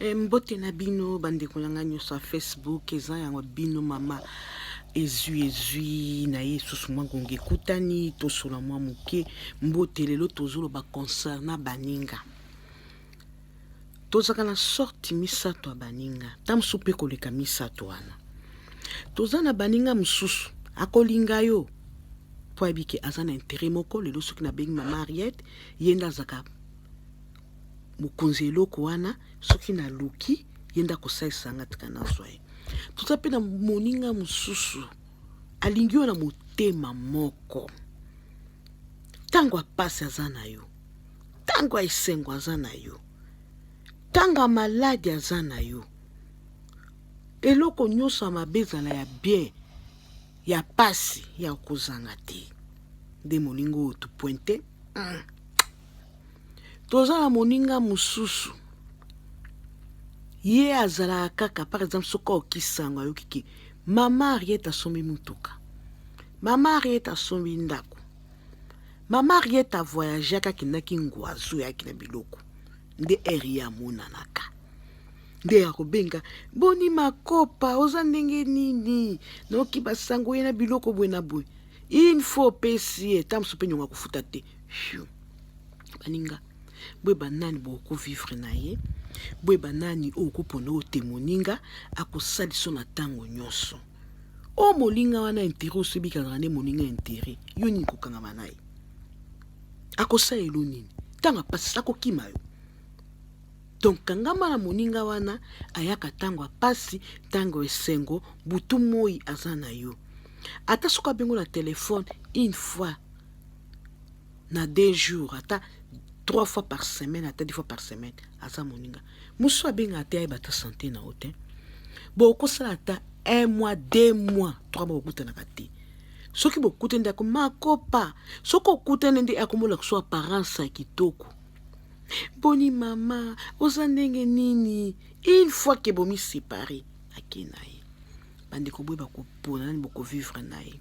Mbote na bino bandeko na ngai nyonso ya Facebook, eza yango bino mama ezwi ezwi na ye susu mwa ngonga ekutani tosola mwa moke. Mbote, lelo tozoloba concernant baninga. Tozalaka na sorte misato ya baninga, ta mosusu mpe koleka misato wana. Toza na baninga mosusu akolinga yo mpo ayebi ke aza na intérêt moko. Lelo soki nabengi mama Ariette, ye nde azalaka mokonzi eloko wana, soki naluki ye nde akosalisa nga, tika nazwa ye. Toza mpe na moninga mosusu alingi yo na motema moko, ntango apasi aza na yo, ntango ya esengo aza na yo, ntango ya maladi aza na yo, eloko nyonso ya mabe ezala ya bien ya pasi ya kozanga te, nde moninga oyo topointe. Toza na moninga mosusu, ye azalaka kaka, par exemple soki aokisango, ayoki ke mama Ariete asombi motuka, mama Ariete asombi ndako, mama Ariete avoyageaki, akendaki ngwazu, ayaki na biloko, nde ere ye amonanaka nde akobenga: "Boni makopa, oza ndenge nini? Nayoki basango ye na biloko boye na boye." Une fois opesi ye, ta mosusu mpe nyongo akofuta te. Fiu. Baninga boyeba nani bokovivre na ye, boyeba nani oyo okopona oyo te. Moninga akosalisa na ntango nyonso oyo moninga wana intérêt, osoyebi kazaka nde moninga intérêt. Yo nini kokangama na ye? Akosalela nini? Ntango apasi akokima yo. Donc kangama na moninga wana ayaka ntango apasi, ntango esengo, butu moi aza na yo. Ata soki abengo na telefone une fois na 2 jours, ata trois fois par semaine, ata 10 fois par semaine, aza moninga. Mosusu abengaka te, ayeba ata santé na yo te. Bo okosala ata un mois, 2 mois, 3 mois, bokutanaka te. Soki bokutani nde makopa, soki okutani nde akomona so apparence ya kitoko: "Boni mama, oza ndenge nini?" Une fois ke bomiséparer, ake na ye. Bandeko, boyeba kopona nani bokovivre na ye.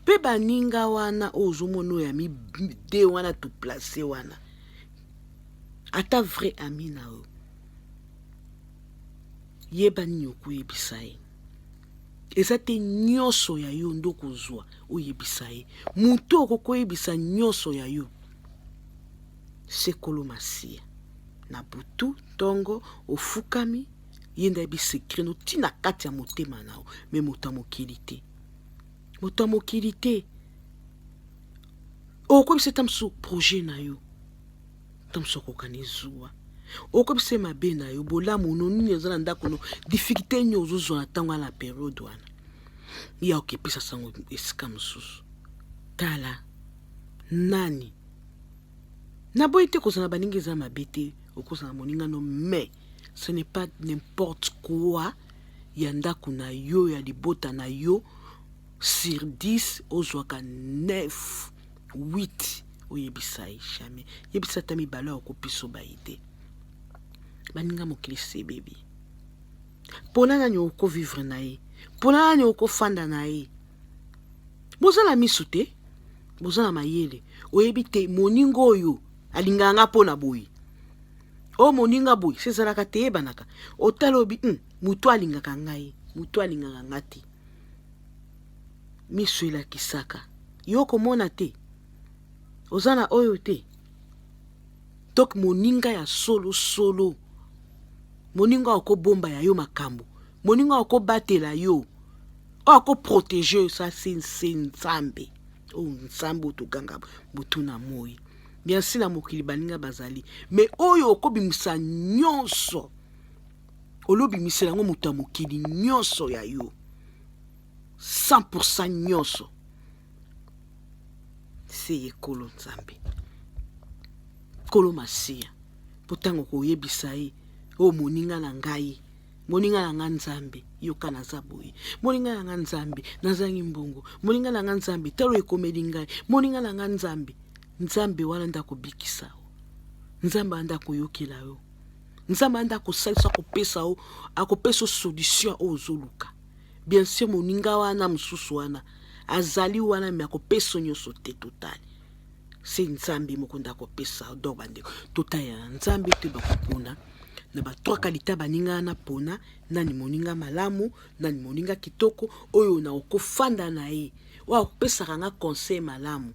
Mpe baninga wana oyo ozomona, oyo ya mide wana toplace wana, ata vrai ami na yo, yeba nini okoyebisa ye. Eza te nyonso ya yo nde okozwa oyebisa ye. Motu okokoyebisa nyonso ya yo, sekolo masiya na butu ntongo ofukami, ye nde ayebi secret no ntina kati ya motema na yo. Me moto ya mokili te, moto ya mokili te. Okoyebisa ta mosusu projet na yo, ta mosusu akokana ezuwa. Okoyebisa ye mabe na yo, bolamu no nini eza na ndako no, difficulté nini ozozwa na ntango wana, na période wana, ye akopesa sango esika mosusu. Tala nani naboyi te kozala baninga, eza mabe te okozala moninga no, mais ce n'est pas n'importe quoi ya ndako na yo, ya libota na yo. Sur 10 ozwaka 9, 8 oyebisa ye jamais. Yebisa ata mibale, akopesa baye te. Baninga, mokili se ebebi. Mpona nani okovivre na ye? Mpona nani okofanda na ye? Boza na misu te, boza na mayele, oyebi te moninga oyo alingaka nga mpo na boye, oyo moninga boye se ezalaka te, yebanaka. Otala obi motu alingaka ngai, motu alingaka nga te. Miso elakisaka yo, komona te, oza na oyo te. Donc moninga ya solosolo, moninga akobomba ya yo makambo, moninga akobatela yo, oyo akoprotéger yo, sa se nse Nzambe oyo, Nzambe oyo toganga butu na moi. Bien sûr, na mokili baninga bazali, mais oyo okobimisa nyonso, olobimisela yango moto ya mokili nyonso ya yo 100 nyonso, se ye Nkolo Nzambe, Nkolo Masiya. Mpo ntango koyebisa ye: "Oyo moninga na ngai, moninga na nga Nzambe, yoka naza boye, moninga na nga Nzambe, nazangi mbongo, moninga na nga Nzambe, talo ekomeli ngai, moninga na nga Nzambe." Nzambe wana nde akobikisa yo, Nzambe wana nde akoyokela yo, Nzambe wana nde akosalisa, akopesa yo, akopesa yo solution oyo ozoluka. Bien sûr, moninga wana mosusu wana azali wana, me akopesa nyonso te total, se Nzambe moko nde akopesa. Donc bandeko, totalela na Nzambe, toyeba kopona. Na ba trois qualité ya baninga wana, pona nani moninga malamu, nani moninga kitoko oyo na okofanda na ye, oyo akopesaka nga conseil malamu.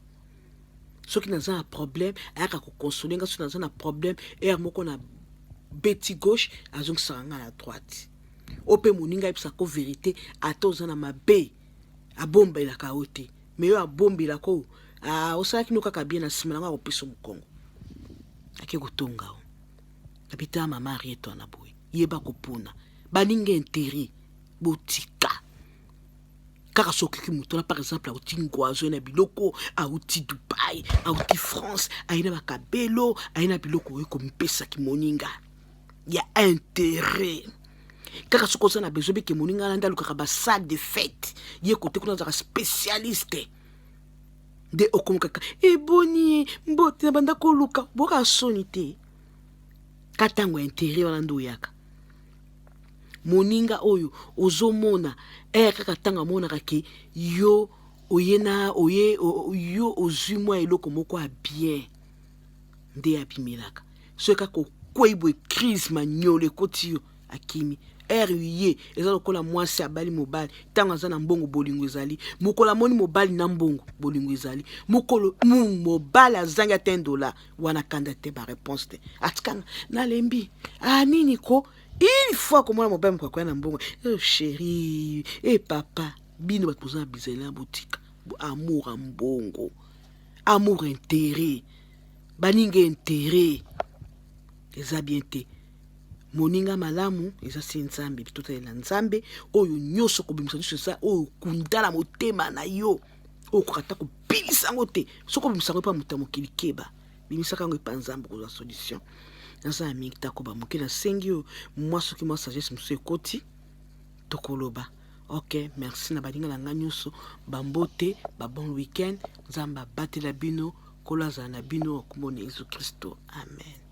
Soki naza na problème, ayaka koconsoler nga. Soki naza na problème, heure moko na beti gauche, azongisaka nga na droite. Oyo mpe moninga ayebisaka vérité, ata oza na mabe, abombelaka yo te. Mais oyo abombelaka, oyo osalaki no kaka bien, na nsima nango akopesa mokongo, ake kotonga o. Nabita mama Ariete wana boye, yeba kopona baninga intérêt. Botika kaka soki okoki moto wana, par exemple auti Ngwazo na biloko, auti Dubai, auti France, aye na bakabelo, aye na biloko, oyo komipesaki moninga ya intérêt. Kaka soki oza na besoin, beke moninga wana nde alukaka basalle de fête, ye kote kuna azalaka spécialiste, nde okomi kaka eboni mbote na banda koluka. Boka soni te, ka ntango ya intérêt wana nde oyaka. Moninga oyo ozomona ere kaka ntango amonaka ke yo oye na oye, yo ozwi mwa eloko moko ya bien, nde abimelaka. Soki kaka okwei boye, crise, manyolo ekoti yo, akimi. Ere ye eza lokola mwasi abali mobali. Ntango aza na mbongo, bolingo ezali. Mokolo amoni mobali na mbongo, bolingo ezali. Mokolo mobali azangi ata 1 dollar wana, kanda te, baréponse te, atikanga nalembi. Ah, nini ko, une fois komona mobali moko akoya na mbongo, e chéri, e papa. Bino bato boza na bizali na botika amour ya mbongo, amour intérêt, baninga intérêt eza bien te. Moninga malamu eza se Nzambe. Totalela Nzambe. Oyo nyonso kobimisa, nyonso eza oyo okunda na motema na yo, oyo okoka ata kobilisa yango te. Soki obimisa yango epa moto ya mokili, keba, bimisaka yango epa Nzambe, kozwa solution. Naza ya mingi tako bamoke, nasengi oyo mwa soki mwa sagesse mosusu ekoti, tokoloba. Ok, merci na baninga na ngai nyonso. Bambote, babon weekend. Nzambe abatela bino, Nkolo azala na bino, akomona Yesu Kristo, amen.